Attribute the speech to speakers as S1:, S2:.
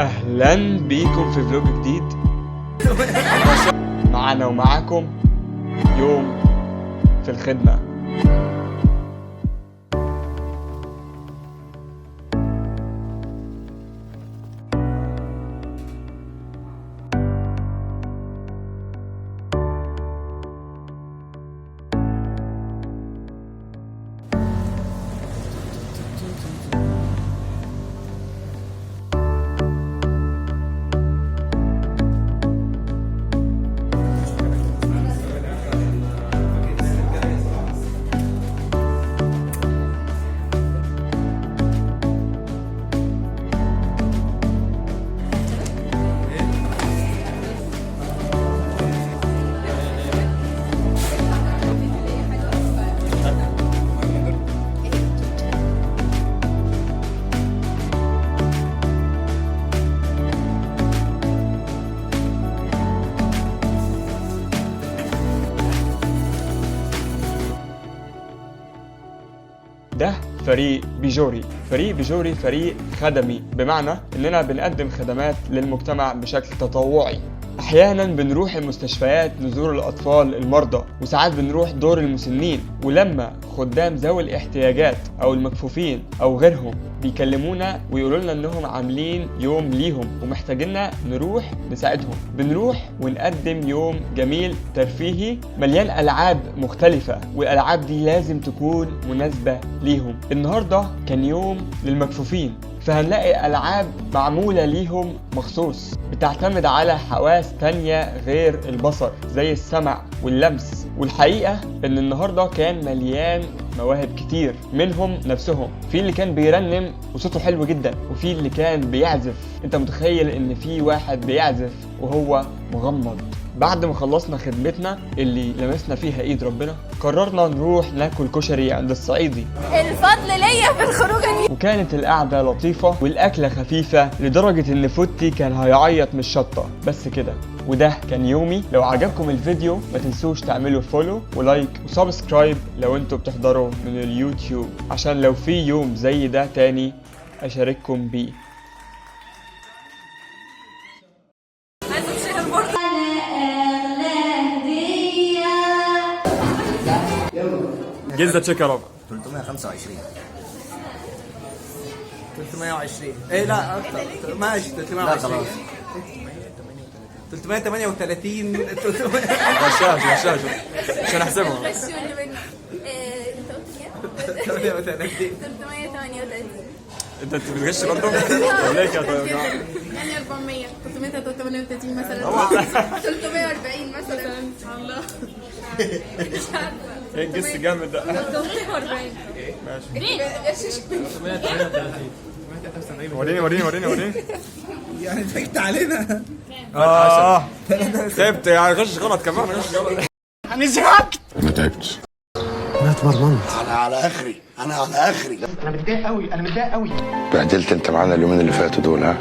S1: اهلا بيكم في vlog جديد معانا ومعاكم يوم في الخدمة. ده فريق بيجوري. فريق بيجوري فريق خدمي، بمعنى اننا بنقدم خدمات للمجتمع بشكل تطوعي. احيانا بنروح المستشفيات نزور الاطفال المرضى، وساعات بنروح دور المسنين، ولما خدام ذوي الاحتياجات او المكفوفين او غيرهم بيكلمونا ويقولوا لنا انهم عاملين يوم ليهم ومحتاجيننا نروح نساعدهم، بنروح ونقدم يوم جميل ترفيهي مليان العاب مختلفة، والالعاب دي لازم تكون مناسبة ليهم. النهاردة كان يوم للمكفوفين، فهنلاقي ألعاب معمولة ليهم مخصوص بتعتمد على حواس تانية غير البصر زي السمع واللمس. والحقيقة إن النهاردة كان مليان مواهب كتير منهم نفسهم. في اللي كان بيرنم وصوته حلو جدا، وفي اللي كان بيعزف. انت متخيل ان في واحد بيعزف وهو مغمض؟ بعد ما خلصنا خدمتنا اللي لمسنا فيها ايد ربنا، قررنا نروح ناكل كشري عند الصعيدي.
S2: الفضل ليا في الخروجه دي.
S1: وكانت القعدة لطيفة والأكلة خفيفة لدرجة إن فوتي كان هيعيط من الشطة. بس كده، وده كان يومي. لو عجبكم الفيديو ما تنسوش تعملوا follow و like و subscribe لو انتوا بتحضروا من اليوتيوب، عشان لو في يوم زي ده تاني أشارككم بيه.
S2: عايزه اتشهر برضه.
S1: جيزة تشيك يا رب.
S3: 325.
S4: 320. ايه لا اكتر، ماشي. 320.
S3: خلاص.
S4: 338. 300.
S1: غشاش غشاش عشان احسبها.
S2: غشوا اللي منه. إيه، انت قلت كام؟
S4: 38.
S2: 338.
S1: انت بتغش برضه؟ طب ليه كده طيب؟
S2: يعني 400، 338 مثلا، 340 مثلا. الله، مش عارفه.
S1: ايه الجس الجامد ده؟
S2: 340.
S1: ماشي.
S2: غشش.
S1: وريني وريني وريني وريني.
S4: يعني ضحكت علينا.
S1: اه سبت يعني، غش غلط كمان، غش غلط.
S5: انا تعبت.
S3: انا على اخري، انا على اخري.
S6: انا متضايق قوي، انا متضايق قوي.
S5: بهدلت انت معانا اليومين اللي فاتوا دول. ها.